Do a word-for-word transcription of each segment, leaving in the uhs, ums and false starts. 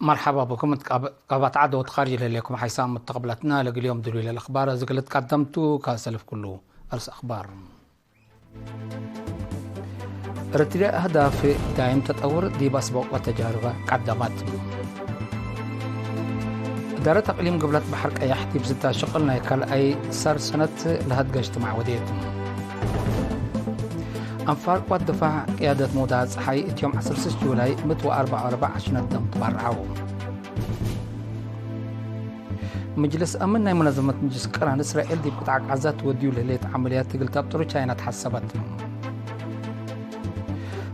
መርሐባ ብኩም። እት ቃብ-፣ ቃባት ዐድ ወትካርጅ ለህሌኩም ሓይሳም መተቅብለትና ለግል ዮም ድሉይ ለልአኽባር እዝግል ትቀደምቱ። ካሰልፍ ኩሉ አርስ አኽባር። ኤረትርያ አህዳፍ ዳይም ተጠውር ዲብ አስበቅ ወተጃርበ ቀደመት። እዳረት አቅሊም ግብለት በሐር ቀያሕ ዲብ ስታ ሽቅል ናይ ካልኣይ ሰር ሰነት ለሀድገ እጅትማዕ ወዴት። አንፋር ወድፋዕ ቅያደት ሙዳ ጸሓይ እት ዮም ዐስር ስስ ጁላይ ምእት ወአርበዕ ወአርበዕ አሽነት ደም ትበርዐው። ምጅልስ አምን ናይ መነዘመት ምጅልስ ቅራን እስራኤል ዲብ ቅጣዕ ቃዛ ትወድዩ ለህሌት ዐመልያት እግል ተብጥሩ ቻይና ተሐሰበት።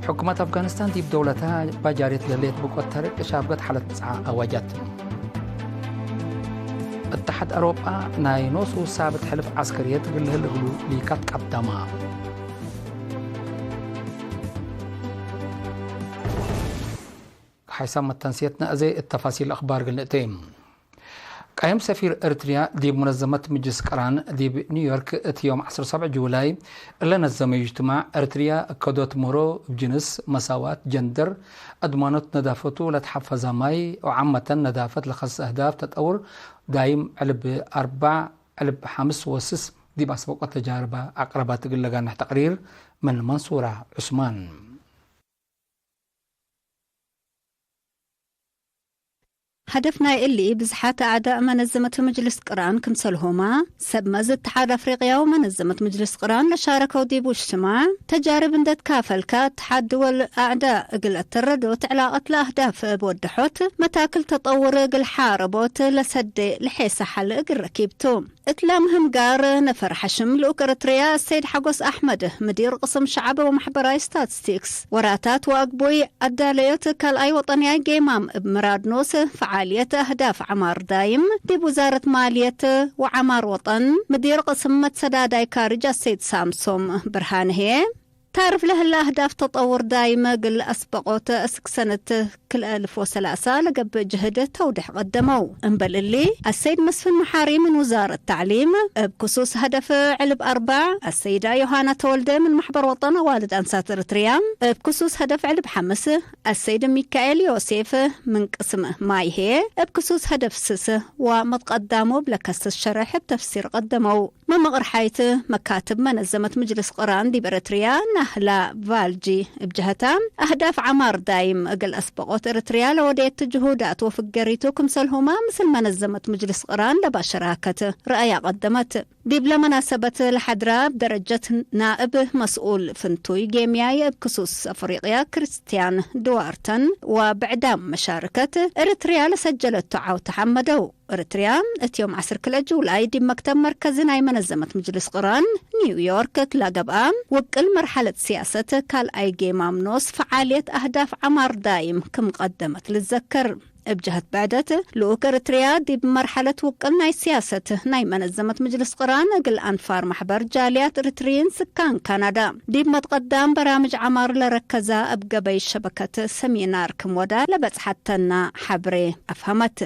ሕኩመት አፍጋኒስታን ዲብ ደውለታ ባጃሬት ለህሌት ብቆት ተርቅ ሻፍገት ሓለት ብጽዓ አወጀት። እተሓድ አውሮጳ ናይ ኖሱ ሳብት ሕልፍ ዐስከርየት እግል ልህል እግሉ ሊካት ቀደመ። ሓይሳም መተንስየትነ እዘ እት ተፋሲል አኽባር እግል ንእቴ። ቃይም ሰፊር ኤረትርያ ዲብ ሙነዘመት ምጅልስ ቅራን ዲብ ኒውዮርክ እት ዮም ዐስር ወሰብዕ ጁላይ እለ ነዘመዩ እጅትማዕ፣ ኤረትርያ እከዶት ምህሮ እብ ጅንስ፣ መሳዋት ጀንደር፣ አድማኖት ነዳፈቱ ለትሐፈዘ ማይ ወዓመተን ነዳፈት ለከስስ አህዳፍ ተጠውር ዳይም ዕልብ አርበዕ ዕልብ ሐምስ ወስስ ዲብ አስበቆት ተጃርበ አቅረበት እግል ለጋንሕ ተቅሪር ምን መንሱራ ዑስማን። ሀደፍ ናይ እሊ ብዝሓት አዕዳእ መነዘመት ምጅልስ ቅራን ክምሰልሁመ፣ ሰብ መዝ እትሓድ አፍሪቅያ ወመነዘመት ምጅልስ ቅራን ለሻረከው ዲብ እጅትማዕ ተጃርብ እንዴ ትካፈልከ፣ እትሓድ ድወል አዕዳእ እግል አተረዶት ዕላቀት ለአህዳፍ እብ ወደሖት መታክል ተጠውር እግል ሓረቦት ለሰዴ ለሔሰ ሐል እግል ረኪብ ቱ። እትለ ምህም ጋር ነፈር ሐሽም ልኡክ ኤረትርያ አሰይድ ሐጎስ አሕመድ፣ ምዲር ቅስም ሸዐብ ወመሕበራይ ስታትስቲክስ፣ ወራታት ወአግቡይ አዳለዮት ካልኣይ ወጠንያይ ጌማም እብ ምራድ ኖስ ፈዓልየት አህዳፍ ዐማር ዳይም፣ ዲብ ውዛረት ማልየት ወዐማር ወጠን ምዲር ቅስም መትሰዳዳይ ካርጅ አሰይድ ሳምሶም ብርሃን ህዬ፣ ታርፍ ለህለ አህዳፍ ተጠውር ዳይም እግል አስበቆት እስክ ሰነት ክልኤ አልፍ ወሰላሳ ለገብእ ጅህድ ተውዴሕ ቀደመው። እምበል እሊ፣ አሰይድ መስፍን መሓሪ ምን ውዛረት ተዕሊም እብ ክሱስ ሀደፍ ዕልብ አርበዕ፣ አሰይዳ ዮሃና ተወልደ ምን መሕበር ወጠን አዋልድ አንሳት ኤረትርያ እብ ክሱስ ሀደፍ ዕልብ ሐምስ፣ አሰይድ ሚካኤል ዮሴፍ ምን ቅስም ማይ ህዬ እብ ክሱስ ሀደፍ ስስ ወመትቀዳሙ እብ ለከስስ ሸሬሕ እብ ተፍሲር ቀደመው። መመቅርሓይት መካትብ መነዘመት ምጅልስ ቅራን ዲብ ኤረትርያ ናህላ ቫልጂ እብ ጀሀታ፣ አህዳፍ ዐማር ዳይም እግል አስበቆት ኤረትርያ ለወዴት ጅሁዳት ወፍገሪቱ ክምሰልሁመ ምስል መነዘመት ምጅልስ ቅራን ለባሸራከት ረአያ ቀደመት። ዲብለ መናሰበት ለሐድራ እብ ደረጀት ናእብ መስኡል ፍንቱይ ጌምያይ እብ ክሱስ አፍሪቅያ ክርስትያን ድዋርተን ወብዕዳም መሻርከት ኤረትርያ ለሰጀለቱ ዐው ተሐመደው። ኤረትርያ፣ እት ዮም ዐስር ክልኤ ጁላይ ዲብ መክተብ መርከዚ ናይ መነዘመት ምጅልስ ቅራን ኒውዮርክ ለገብአ፣ ውቅል መርሐለት ሲያሰት ካልኣይ ጌማም ኖስ ፈዓልየት አህዳፍ ዐማር ዳይም ክም ቀደመት ልዘከር። እብ ጀሀት ብዕደት፣ ልኡክ ኤረትርያ ዲብ መርሐለት ውቅል ናይ ሲያሰት ናይ መነዘመት ምጅልስ ቅራን እግል አንፋር ማሕበር ጃልያት ኤረትርዪን ስካን ካናዳ፣ ዲብ መትቀዳም በራምጅ ዐማር ለረከዛ እብ ገበይ ሸበከት ሰሚናር ክም ወዳ ለበጽሐተና ሐብሬ አፍሀመት።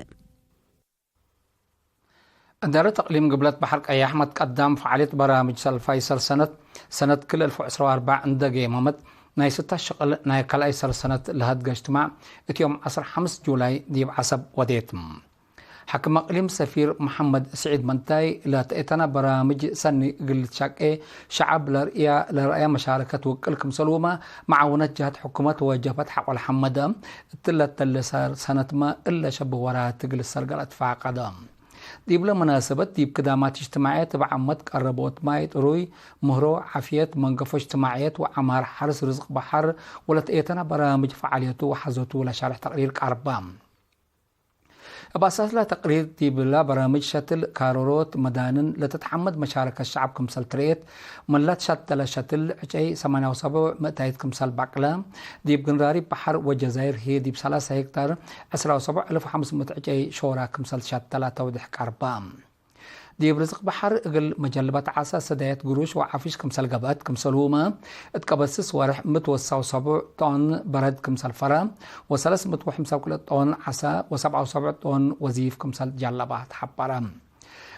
እዳረት እቅሊም ግብለት በሐር ቀያሕ መትቀዳም ፈዓልየት በራምጅ ሰልፋይ ሰር ሰነት፣ ሰነት ክል አልፍ ወዕስራ ወአርበዕ እንደ ጌመመት፣ ናይ ስታ ሽቅል ናይ ካልኣይ ሰር ሰነት ለሀድገ እጅትማዕ እት ዮም ዐስር ሐምስ ጁላይ ዲብ ዐሰብ ወዴት። ሐክም እቅሊም ሰፊር መሐመድ ስዒድ መንታይ፣ ለተአተነ በራምጅ ሰኒ እግል ልትሻቄ ሸዐብ ለርእያ፣ ለረአያ መሻረከት ውቅል ክምሰልሁመ፣ መዓውነት ጀሀት ሕኩመት ወጀብሀት ሐቆ ለሐመደ፣ እትለ ተለ ሰር ሰነትመ እለ ሸብህ ወራህት እግል ሰርገል አትፋቀደ። ዲብለ መናሰበት፣ ዲብ ክዳማት እጅትማዕየት እብ ዓመት ቀረቦት ማይ ጥሩይ፣ ምህሮ፣ ዓፍየት፣ መንገፎ እጅትማዕየት ወዐማር ሐርስ ርዝቅ በሐር ወለተአተነ በራምጅ ፈዓልየቱ ወሐዞቱ ለሻርሕ ተቅሪር ቀርበ። እብ አሳስለ ተቅሪር፣ ዲብለ በራምጅ ሸትል፣ ካሮሮት፣ መዳንን ለትትሐመድ መሻረከት ሸዐብ ክምሰል ትረኤት፣ መላት ሸተለ ሸትል፣ ዕጨይ ሰማንያ ወሰቡዕ ምእታይት ክምሰል በቅለ፣ ዲብ ግንራሪብ በሐር ወጀዛይር ህዬ ዲብ ሰላሳ ሄክታር፣ ዕስራ ወሰቡዕ እልፍ ወሐምስ ምእት ዕጨይ ሾራ ክምሰል ትሸተለ ተውዴሕ ቀርበ። ዲብ ርዝቅ በሐር እግል መጀልበት ዐሳ ሰዳየት ግሩሽ ወዓፍሽ ክምሰል ገብአት ክምሰልሁመ፣ እት ቀበት ስስ ወርሕ ምእት ወሰው ሰቡዕ ጦን በረድ ክምሰል ፈረ፣ ወሰለስ ምእት ወሐምሳ ወክልኤ ጦን ዐሳ ወሰብዓ ወሰቡዕ ጦን ወዚፍ ክምሰል ጀለበ ተሐበረ።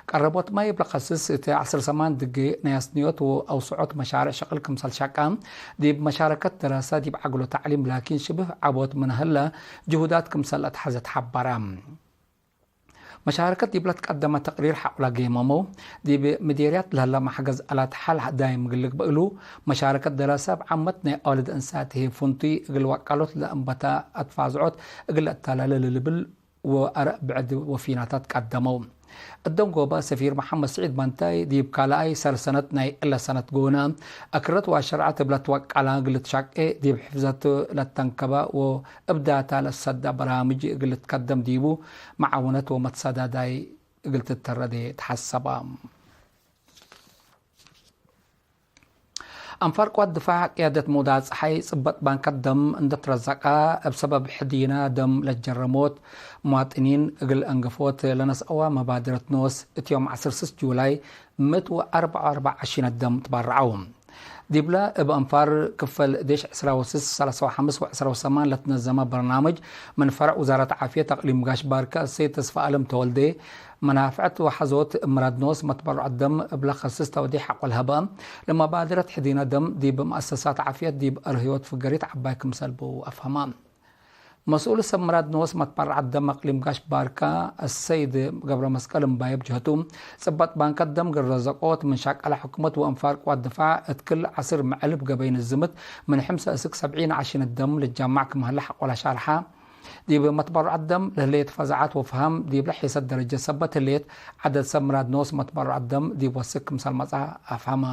ቀረቦት ማይ እብ ለከስስ እት ዐስር ሰማን ድጌ ናይ አስንዮት ወአውስዖት መሻርዕ ሸቅል ክምሰል ሸቀ፣ ዲብ መሻረከት ደራሰ ዲብ ዐግሎ ተዕሊም ላኪን ሽብህ ዐቦት ምን ህለ፣ ጅሁዳት ክምሰል ለአትሐዘ ተሐበረ። መሻረከት ዲብ ለትቀደመ ተቅሪር ሐቁለ ጌመመው፣ ዲብ ምዴርያት ለህለ መሕገዝ አላት ሐል ዳይም እግል ልግበእ እሉ፣ መሻረከት ደራሰ እብ ዓመት ናይ አወልድ እንሳት ህይ ፍንቱይ እግል ወቃሎት ለእንበተ አትፋዝዖት እግል ለአተላለ ለልብል ወአርእ ብዕድ ወፊናታት ቀደመው። እዶም ጎበ ሰፊር መሐመድ ስዒድ ባንታይ ዲብ ካልኣይ ሰር ሰነት ናይ እለ ሰነት ጎነ፣ አክረት ወአሸርዐት እብ ለትወቀላ እግል ልትሻቄ ዲብ ሕፍዘት ለተንከበ ወእብ ዳታ ለሰደ በራምጅ እግል ልትከደም ዲቡ መዓውነት ወመትሰዳዳይ እግል ትተረዴ ተሐሰበ። አንፋር ቅዋት ድፋዕ ቅያደት መውዳዕ ጸሓይ ጽበጥ ባንከት ደም እንደ ትረዘቀ፣ እብ ሰበብ ሕዲነ ደም ለጀረ ሞት፣ መዋጥኒን እግል አንገፎት ለነስአወ መባድረት ኖስ፣ እት ዮም ዐስር ስስ ጁላይ ምእት ወአርበዕ ወአርበዕ ዐሺነት ደም ትባረዐው። ዲብለ እብ አንፋር ክፈል ዴሽ ዕስራ ወስስ፣ ሰላሳ ወሐምስ ወዕስራ ወሰማን ለትነዘመ በርናምጅ፣ ምን ፈረዕ ውዛረት ዓፍየት አቅሊም ጋሽ ባርከ እሰይድ ተስፋ አለም ተወልዴ፣ መናፍዐት ወሐዞት ምራድ ኖስ መትበረዖት ደም እብ ለከስስ ተውዴሕ ሐቆ ለሀበ፣ ለመባደረት ሕዲነ ደም ዲብ መአሰሳት ዓፍየት ዲብ አርህዮት ፍገሪት ዐባይ ክምሰል ቡ አፍሀመ። መስኡል ሰብ ምራድ ኖስ መትበረዐት ደም አቅሊም ጋሽ ባርከ፣ አሰይድ ገብረመስቀል እምባየ ብጅሀቱ፣ ጽበጥ ባንከት ደም እግል ረዘቆት ምን ሻቀለ ሕኩመት ወአንፋር ቅዋት ድፋዕ እት ክል ዐስር መዕልብ ገበይ ንዝምት ምን ሕምሰ እስክ ሰብዒን ዐሺነት ደም ልጃማዕ ክም ሀለ ሐቆ ለሻርሐ። ዲብ መትበረዐት ደም ለህሌት ፈዛዐት ወፈሀም ዲብለ ሒሰት ደረጀት ሰበት ህሌት፣ ዐደድ ሰብ ምራድ ኖስ መትበረዐት ደም ዲብ ወስክ ክምሰል መጽአ አፍሀመ።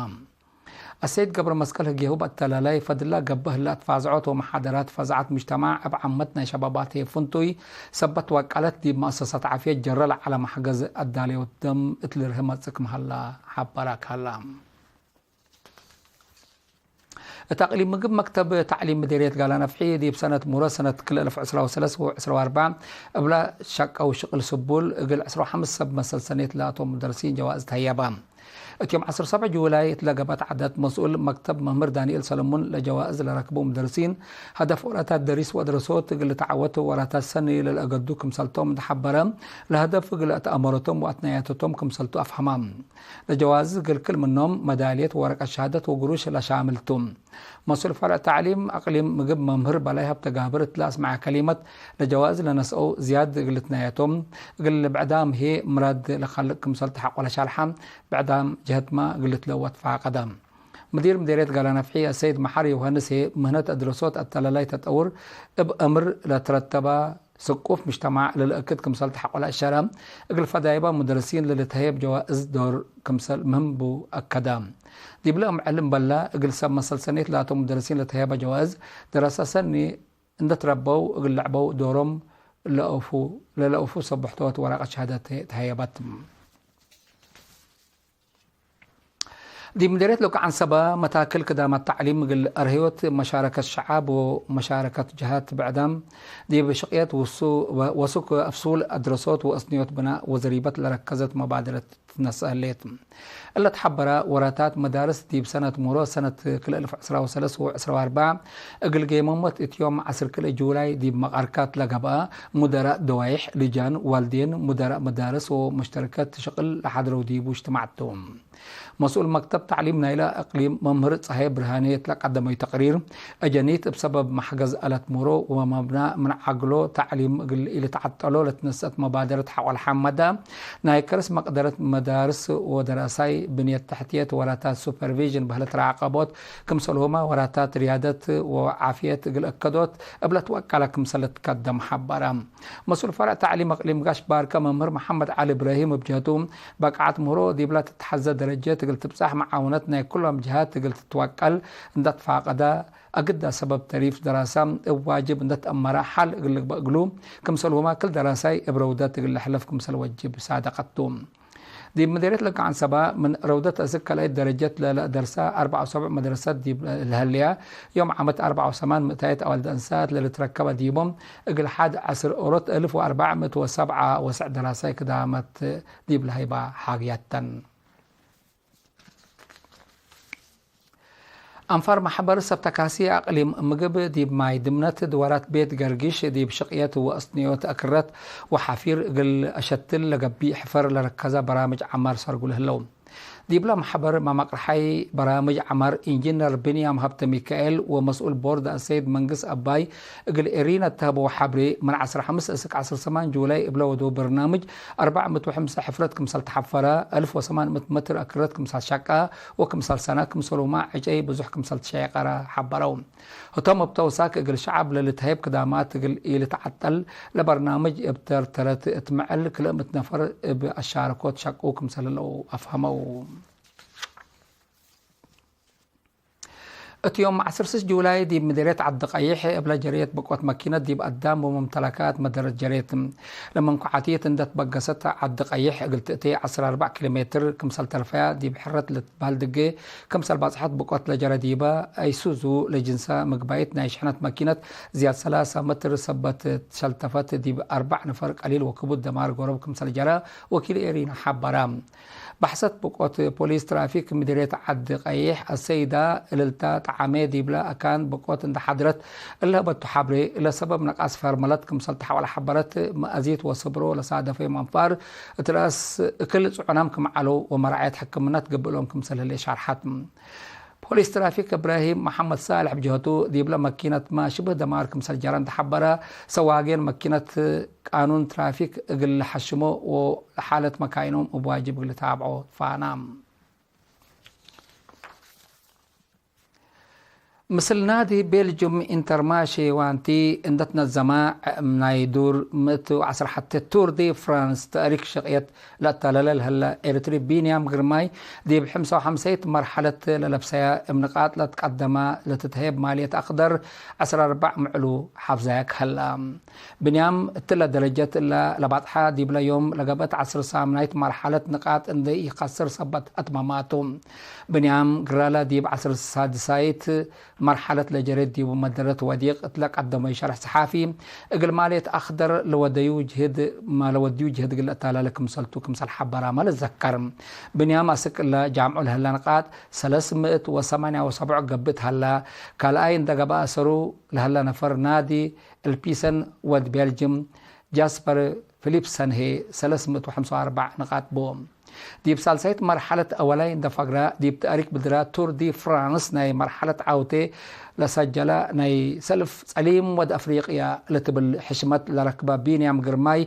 አሰይድ ገብረ መስቀል ህጌሁ በአተላላይ ፈድላ ገብእ ህለ አትፋዝዖት ወመሓደራት ፈዛዐት ሙጅተማዕ እብ ዓመት ናይ ሸባባት ህይ ፍንቱይ ሰበት ወቃለት ዲብ መአሰሳት ዓፍየት ጀረ ለዐለ መሕገዝ አዳለዮት ደም እት ልርህ መጽእ ክም ሀላ ሐበረ ካላ። እት አቅሊም ምግብ መክተብ ተዕሊም ምዴርየት ጋላ ነፍሒ፣ ዲብ ሰነት ምሮ ሰነት ክልኤ አልፍ ዕስራ ወሰለስ ወዕስራ ወአርበዕ እብለ ሸቀው ሽቅል ስቡል፣ እግል ዕስራ ወሐምስ ሰብ መሰል ሰኔት ለአቶም ሙደርሲን ጀዋእዝ ተህየበ። እት ዮም ዐስር ሰብዕ ጁላይ እት ለገብአት ዐደት፣ መስኡል መክተብ መምህር ዳንኤል ሰለሙን ለጀዋእዝ ለረክቡ ሙደርሲን፣ ሀደፍ ወራታት ደሪስ ወአድረሶት እግል ልትዓወት ወራታት ሰኒ ለልአገዱ ክምሰልቶም እንደ ሐበረ፣ ለሀደፍ እግል አትአመረቶም ወአትናያተቶም ክምሰልቱ አፍሀማ። ለጀዋእዝ እግል ክል ምኖም መዳልየት ወወረቀት ሸሃደት ወግሩሽ ለሻምል ቱ። መስኡል ፈርዕ ተዕሊም አቅሊም ምግብ መምህር በላይ ሀብተጋብር እት ለአስመዐ ከሊመት፣ ለጀዋእዝ ለነስአው ዝያድ እግል ልትናየቶም፣ እግል ብዕዳም ህዬ ምራድ ለካልቅ ክምሰል ተሐቆ ለሻርሐ፣ ብዕዳም ጀህትመ እግል ልትለወ ትፋቀደ። ምዲር ምዴርየት ጋላ ነፍሒ አሰይድ መሐር ዮሐንስ ህዬ፣ ምህነት አድረሶት አተላላይ ተጠውር እብ አምር ለትረተበ ስቁፍ ምጅተማዕ ለልአክድ ክምሰል ተሐቆ ለአሸረ፣ እግል ፈዳይባ ሙደርሲን ለልትሀየብ ጀዋእዝ ዶር ክምሰል ምህም ቡ አከደ። ዲብለ እምዕል እምበለ፣ እግል ሰብ መሰል ሰኔት ላቶም ሙደርሲን ለተህየበ ጀዋእዝ፣ ደረሰ ሰኒ እንደ ትረበው እግል ለዕበው ዶሮም ለአውፉ፣ ለለአውፉ ሰቡሕቶት ወረቀት ሸሃደት ተህየበት። ዲብ ምዴርየት ሎቃ ዐንሰበ፣ መታክል ክዳማት ተዕሊም እግል አርህዮት መሻረከት ሸዓብ ወመሻረከት ጀሃት ብዕዳም፣ ዲብ ሽቅየት ውሱ-፣ ወሱክ አፍሱል አድረሶት ወአስንዮት ብናእ ወዘሪበት ለረከዘት መባደረት ትትነሰእ ህሌት። እለ ተሐበረ ወራታት መዳርስ ዲብ ሰነት ምሮ ሰነት ክልኤ አልፍ ዕስራ ወሰለስ ወዕስራ ወአርበዕ እግል ጌመሞት እት ዮም ዐስር ክልኤ ጁላይ ዲብ መቃርካት ለገብአ ሙደራእ ደዋይሕ፣ ልጃን፣ ዋልዴን፣ ሙደራእ መዳርስ ወመሽተረከት ሽቅል ለሐድረው ዲቡ እጅትማዕ ቱ። መስኡል መክተብ ተዕሊም ናይለ እቅሊም መምህር ጸሃየ ብርሃኔ እት ለቀደመዩ ተቅሪር፣ አጀኒት እብ ሰበብ መሕገዝ አለት ምሮ ወመብና ምን ዐግሎ ተዕሊም እግል ኢልትዐጠሎ ለትነሰአት መባደረት ሐቆ ለሐመደ፣ ናይ ከርስ መቅደረት መዳርስ ወደራሳይ ብንየት ተሕትየት ወራታት ሱፐርቪዥን በህለት ራቀቦት ክምሰልሁመ ወራታት ርያደት ወዓፍየት እግል እከዶት እብ ለትወቀለ ክምሰል ልትከደም ሐበረ። መስኡል ፈርዕ ተዕሊም እቅሊም ጋሽ ባርከ መምህር መሐመድ ዐሊ እብራሂም እብ ጀህቱ፣ በቃዐት ምህሮ ዲብለ ትትሐዘ ደረጀት እግል ትብጻሕ መዓውነት ናይ ኩሎም ጀሃት እግል ትትወቀል እንደ ትፋቀደ፣ አግዳ ሰበብ ተሪፍ ደራሰ እብ ዋጅብ እንደ ተአመረ ሐል እግል ልግበእ እግሉ፣ ክምሰልሁመ ክል ደራሳይ እብ ረውደት እግል ልሕለፍ ክምሰል ወጅብ ሳደቀት ቱ። ዲብ ምዴርየት ለገዓንሰባ፣ ምን ረውደት እስክ ካልኣይት ደረጀት ለለአደርሰ አርበዕ ወሰብዕ መድረሰት ዲብ ለህልያ፣ ዮም ዓመት አርበዕ ወሰማን ምእታይት አዋልድ አንሳት ለልትረከበ ዲቦም፣ እግል ሐድ ዐስር ኦሮት እልፍ ወአርበዕ ምእት ወሰብዓ ወሰዕ ደራሳይ ክዳመት ዲብ ለሀይባ ሐግያት ተን። አንፋር መሕበር ሰብ ተካሲ አቅሊም ምግብ ዲብ ማይ ድምነት ድወራት ቤት ገርጊሽ ዲብ ሽቅየት ወአስንዮት አክረት ወሓፊር እግል አሸትል ለገቢእ ሕፈር ለረከዘ በራምጅ ዐማር ሰርጉ ለህለው። ዲብለ መሕበር መመቅርሓይ በራምጅ ዐማር ኢንጂነር ብንያም ሀብተ ሚካኤል ወመስኡል ቦርድ አሰይድ መንግስ አባይ እግል ኤሪነ ተህበው ሐብሬ፣ ምን ዐስር ሐምስ እስክ ዐስር ሰማን ጁላይ እብለ ወደው በርናምጅ አርበዕ ምእት ወሐምሳ ሕፍረት ክምሰል ተሐፈረ፣ አልፍ ወሰማን ምእት መትር አክረት ክምሰል ሸቀ ወክምሰል ሰነ ክምሰሉማ ዕጨይ ብዙሕ ክምሰል ትሸየቀረ ሐበረው። ህቶም እብ ተውሳክ እግል ሸዐብ ለልትሀይብ ክዳማት እግል ኢልትዐጠል ለበርናምጅ እብ ተርተረት እት ምዕል ክልእምት ነፈር እብ አሻረኮት ሸቁ ክምሰል ህለው አፍሀመው። እት ዮም ዐስር ስስ ጁላይ ዲብ ምዴርየት ዐዲ ቀይሕ እብለ ጀርየት ብቆት መኪነት ዲብ አዳም ወመምተለካት መደረት ጀርየት። ለመንኩዓትየት እንደ ትበገሰት ዐዲ ቀይሕ እግል ትእቴ ዐስር አርበዕ ኪሎ ሜትር ክምሰል ተርፈያ ዲብ ሕረት ልትበህል ድጌ ክምሰል ባጽሐት ብቆት ለጀረ ዲበ አይሱዙ ለጅንሳ ምግባይት ናይ ሽሕነት መኪነት ዝያድ ሰላሳ መትር ሰበት ትሸልተፈት ዲብ አርበዕ ነፈር ቀሊል ወክቡድ ደማር ጎረብ ክምሰል ጀረ ወኪል ኤሪና ሐበረ። ባሕሰት ብቆት ፖሊስ ትራፊክ ምድርየት ዐዲ ቀይሕ አሰይዳ እልልታ ጠዓሜ ዲብለ አካን ብቆት እንደ ሐድረት እለ ህበቱ ሐብሬ፣ እለ ሰበብ ነቃስ ፈርመለት ክምሰል ተሐወለ ሐበረት። መአዚት ወስብሮ ለሳደፈዮም አንፋር እት ረአስ እክል ጽዑናም ክም ዐለው ወመራዐየት ሕክምነት ገብእሎም ክምሰል ህሌ ሻርሐት። ፖሊስ ትራፊክ እብራሂም መሐመድ ሳልሕ ብጀህቱ፣ ዲብለ መኪነትመ ሽብህ ደማር ክምሰል ጀረ እንተ ሐበረ፣ ሰዋጌን መኪነት ቃኑን ትራፊክ እግል ለሐሽሞ ወለሓለት መካይኖም እብ ዋጅብ እግል ልታብዖ ትፋና። ምስል ናዲ ቤልጁም ኢንተርማሼ ዋንቲ እንደ ትነዘመ፣ ናይ ዱር ምእት ወዐስር ሐቴ ቱር ዲ ፍራንስ ተእሪክ ሽቅየት ለአተለለ ለህለ ኤረትሪ ቢንያም ግርማይ፣ ዲብ ሕምሳ ወሐምሰይት መርሐለት ለለብሰያ እብ ንቃጥ ለትቀደመ ለትትሀየብ ማልየት አክደር ዐስር አርበዕ ምዕሉ ሐፍዛያክ ሀላ። ብንያም እትለ ደረጀት እለ ለባጽሐ፣ ዲብለ ዮም ለገብአት ዐስር ሳምናይት መርሐለት ንቃጥ እንዴ ኢከስር ሰበት አትመማቱ። ብንያም ግራለ ዲብ ዐስር ሳድሳይት መርሐለት ለጀሬት ዲቡ መደረት ወዲቅ እትለ ቀደመዩ ሸርሕ ሰሓፊ፣ እግል ማልየት አክደር ለወደዩ ጅህድ፣ ለወድዩ ጅህድ እግል ለአታላለ ክምሰልቱ ክምሰል ሐበራመ ልዘከር። ብንያም አስክ እለ ጃምዑ ለህለ ንቃጥ ሰለስ ምእት ወሰማንያ ወሰብዑ ገብእ ተሀላ። ካልኣይ እንደ ገብአ አሰሩ ለህለ ነፈር ናዲ ኤልፒሰን ወድ ቤልጅም ጃስፐር ፊሊፕሰን ህዬ ሰለስ ምእት ወሐምሳ ወአርበዕ ንቃጥ ቦም። ዲብ ሳልሳይት መርሐለት አወላይ እንደ ፈግረ፣ ዲብ ተእሪክ ብድረ ቱር ዲ ፍራንስ ናይ መርሐለት ዐውቴ ለሰጀለ ናይ ሰልፍ ጸሊም ወድ አፍሪቅያ ለትብል ሕሽመት ለረክበ ቢንያም ግርማይ፣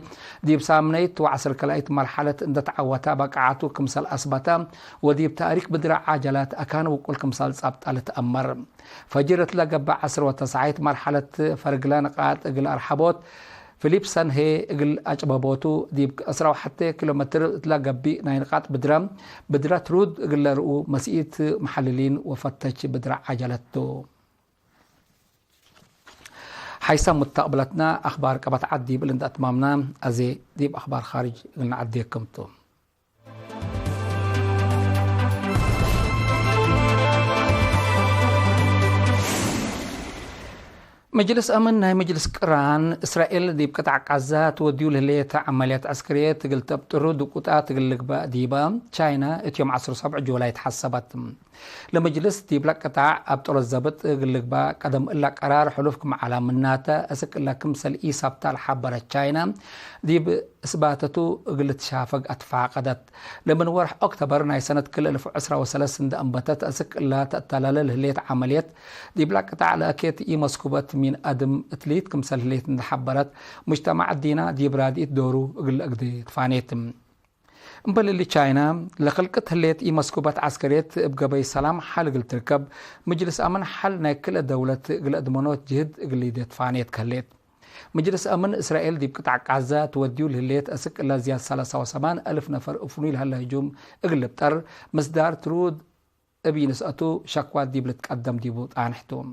ዲብ ሳምነይት ወዐስር ካልኣይት መርሐለት እንደ ተዐወተ በቃዓቱ ክምሰል አስበተ፣ ወዲብ ተእሪክ ብድረ ዓጀላት አካን ውቁል ክምሰል ጸብጠ ልትአመር። ፈጅር እትለ ገብእ ዐስር ወተሰዓይት መርሐለት ፈርግለ ንቃጥ እግል አርሐቦት፣ ፊሊፕሰን ህዬ እግል አጭበቦቱ፣ ዲብ ዕስራ ወሐቴ ኪሎ ሜትር እትለ ገብእ ናይ ንቃጥ ብድረ፣ ብድረ ትሩድ እግል ለርኡ መስኢት መሐልሊን ወፈተች ብድረ ዓጀለት ቱ። ሓይሰ ሙተቅብለትነ አክባር ቀበት ዐድ ዲብል እንደ አትማምነ፣ አዜ ዲብ አክባር ካርጅ እግል ነዐዴክም ቱ። መጅልስ አምን ናይ መጅልስ ቅራን፣ እስራኤል ዲብ ቅጣዕ ቃዛ ትወድዩ ለህሌት ዐመልያት ዐስከርየት እግል ተብጥሩ ድቁጣት እግል ልግበእ ዲበ፣ ቻይና እት ዮም ዐስር ወሰብዕ ጁላይ ተሐሰበት። ለመጅልስ ዲብለ ቅጣዕ አብጠሮት ዘብጥ እግል ልግበእ ቀደም እለ ቀራር ሕሉፍ ክም ዐለ፣ ምናተ፣ አስክ እለ ክምሰል ኢሰብተ ለሐበረት ቻይና፣ ዲብ እስባተቱ እግል ልትሻፈግ አትፋቀደት። ለምን ወርሕ ኦክተበር ናይ ሰነት ክልኤ እልፍ ወዕስራ ወሰለስ እንደ አንበተት፣ አስክ እለ ተአተላለ ለህሌት ዐመልየት፣ ዲብለ ቅጣዕ ለአኬት ኢመስኩበት ሚን አድም እትሊት ክምሰል ህሌት እንደ ሐበረት፣ ሙጅተማዕ ዲና ዲብ ራድኢት ዶሩ እግል ለአግዴ ትፋኔት። እምበል እሊ፣ ቻይና ለክልቅት ህሌት ኢመስኩበት ዐስከርየት እብ ገበይ ሰላም ሐል እግል ትርከብ፣ ምጅልስ አምን ሐል ናይ ክልኤ ደውለት እግል አድመኖት ጅህድ እግል ሊዴ ትፋኔት ከህሌት። ምጅልስ አምን እስራኤል ዲብ ቅጣዕ ቃዛ ትወድዩ ለህሌት አስክ እለ ዝያድ ሰላሳ ወሰማን አልፍ ነፈር እብ ፍኑይ ለሀለ ህጁም እግል ልብጠር፣ ምስዳር ትሩድ እብ ኢንስአቱ ሸክዋ ዲብ ልትቀደም ዲቡ ጣንሕ ቱ።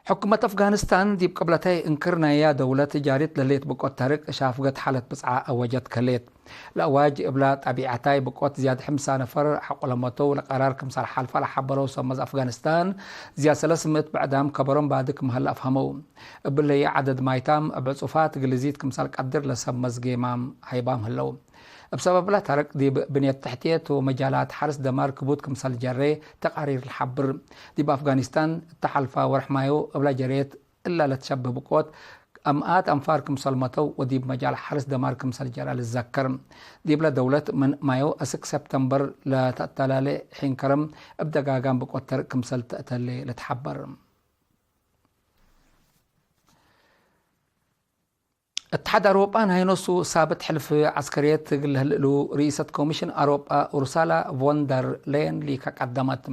ሕኩመት አፍጋኒስታን ዲብ ቅብለታይ እንክር ናያ ደውለት ጃሪት ለሌት ብቆት ተርቅ ሻፍገት ሓለት ብጽዓ አወጀት ከሌት። ለአዋጅ እብላ ጣቢዐታይ ብቆት ዝያድ ሕምሳ ነፈር ሐቆ ለመተው ለቀራር ክምሰል ሓልፈ ለሐበረው ሰመዝ አፍጋኒስታን፣ ዝያድ ሰለስ ምእት ብዕዳም ከበሮም ባዲ ክም ሀለ አፍሀመው። እብለየ ዐደድ ማይታም እብ ዕጹፋት እግል ልዚድ ክምሰል ቀድር ለሰመዝ ጌማም ሀይባም ህለው። እብ ሰበብ ለታርቅ ዲብ ብንየት ተሕትየት ወመጃላት ሐርስ ደማር ክቡድ ክምሰል ጀሬ ተቃሪር ለሐብር። ዲብ አፍጋኒስታን እተ ሐልፋ ወርሕ ማዮ እብላ ጀሬት እላ ለትሸብህ ብቆት አምኣት አንፋር ክምሰል መተው ወዲብ መጃል ሐርስ ደማር ክምሰል ጀረ ልዘከር። ዲብለ ደውለት ምን ማዮ እስክ ሰፕተምበር ለተአተላሌ ሒን ከረም እብ ደጋጋም ብቆት ተርቅ ክምሰል ተእተሌ ልትሐበር። እትሓድ አውሮጳ ናይ ኖሱ ሳብት ሕልፍ ዐስከርየት እግል ለህል እሉ፣ ርኢሰት ኮሚሽን አውሮጳ ኡርሳላ ቮን ደር ሌየን ሊካ ቀደመት።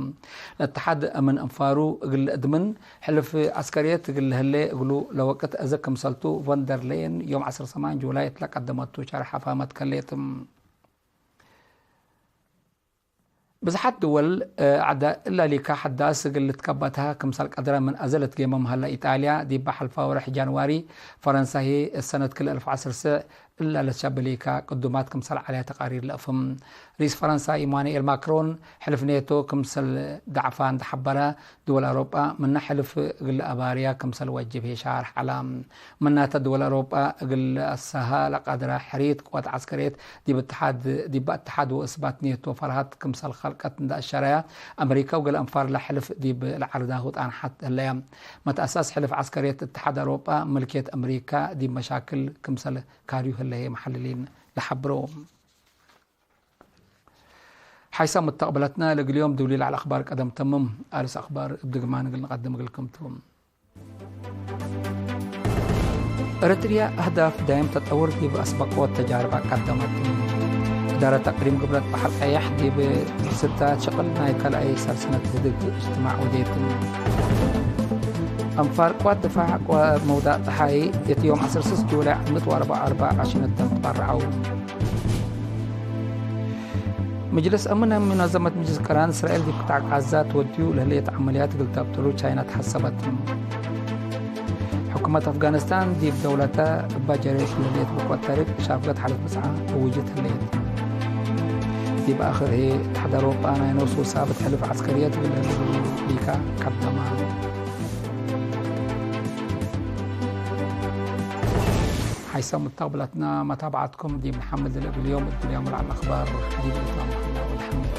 ለእትሓድ ምን አንፋሩ እግል እድምን ሕልፍ ዐስከርየት እግል ለህሌ እግሉ ለወቅት አዘ ክምሰልቱ፣ ቮን ደር ሌየን ዮም ዐስር ሰማን ጁላይ እት ለቀደመቱ ሸርሐ ፋመት ከሌት። ብዝሓት ድወል፣ እ፣ ዐደ እለ ሊካ ሐዳስ እግል ልትከበትሃ ክምሰል ቀድረ ምን አዘ ልትጌመም ሀለ። ኢጣልያ፣ ዲበ ሐልፋ ወርሕ ጃንዋሪ፣ ፈረንሳ ህዬ እት ሰነት ክልኤ አልፍ ዐስር ስዕ እለ ለትሸብህ ሊካ ቅዱማት ክምሰል ዐለያ ተቃሪር ለአፍህም። ርኢስ ፈረንሳ ኢማኑኤል ማክሮን፣ ሕልፍ ኔቶ ክምሰል ደዐፋ እንዴ ሐበረ፣ ድወል አውሮጳ ምነ ሕልፍ እግል ለአባርያ ክምሰል ወጅብ ህዬ ሻርሕ ዐለ። ምናተ፣ ድወል አውሮጳ እግል ለአሰሀ ለቀድረ ሕርየት ቅወት ዐስከርየት ዲብ እትሓድ፣ ዲበ እትሓድ ወእስባት ኔቶ ፈርሀት ክምሰል ከልቀት እንዴ አሸረያ፣ አመሪካ ወገሌ አንፋር ለሕልፍ ዲብ ለዐርዳሁ ጣንሐት ህለያ። መትአሳስ ሕልፍ ዐስከርየት እትሓድ አውሮጳ፣ ምልክየት አመሪካ ዲብ መሻክል ክምሰል ካርዩ ህለ ህዬ መሐልሊን ለሐብሮ። ሓይሳም ሙተቅበለትነ፣ ለእግል ዮም ዱሊ ለዐለ አኽባር ቀደም ተምም። አርስ አኽባር እብ ድግማን እግል ንቀድም እግልክም ቱ። ኤረትርያ አህዳፍ ዳይም ተጠውር ዲብ አስበቆት ተጃርብ አቀደመት። እዳረት አቅሊም ግብለት በሐር ቀየሕ ዲብ ስታት ሸቅል ናይ ካልኣይ ሰልሰነት ህድግ እጅትማዕ ወዴት። አንፋር ቅዋት ድፋዕ ወመውዳእ ጸሓይ እት ዮም ዐስር ስስ ጁላይ ዓመት ወአርበዕ አርበዕ ዐሽነት ተትበረዐው። ምጅልስ አምን ሙነዘመት ምጅልስ ቅራን እስራኤል ዲብ ቅጣዕ ቃዛ ትወድዩ ለህሌት ዐመልያት እግል ተብጥሉ ቻይና ተሐሰበት። ሕኩመት አፍጋኒስታን ዲብ ደውለተ እባ ጀሬት ለህሌት ብቆት ተርቅ ሻፍገት ሐልፍ ብጽዓ እውጅት ህሌት። ዲብ አክር ህዬ እትሓድ አውሮጳ ናይ ኖሱ ሳብት ሕልፍ ዐስከርየት እግል ለህሌት ሊካ ቀደማ። ሓይሰ ሙተቅብለትነ መታብዐትኩም ዲብ ነሐምድ ለእግል ዮም እግል ዮም ለዐለ አኽባር ዲብ ኢትላም ሀላ ወለሐምድ።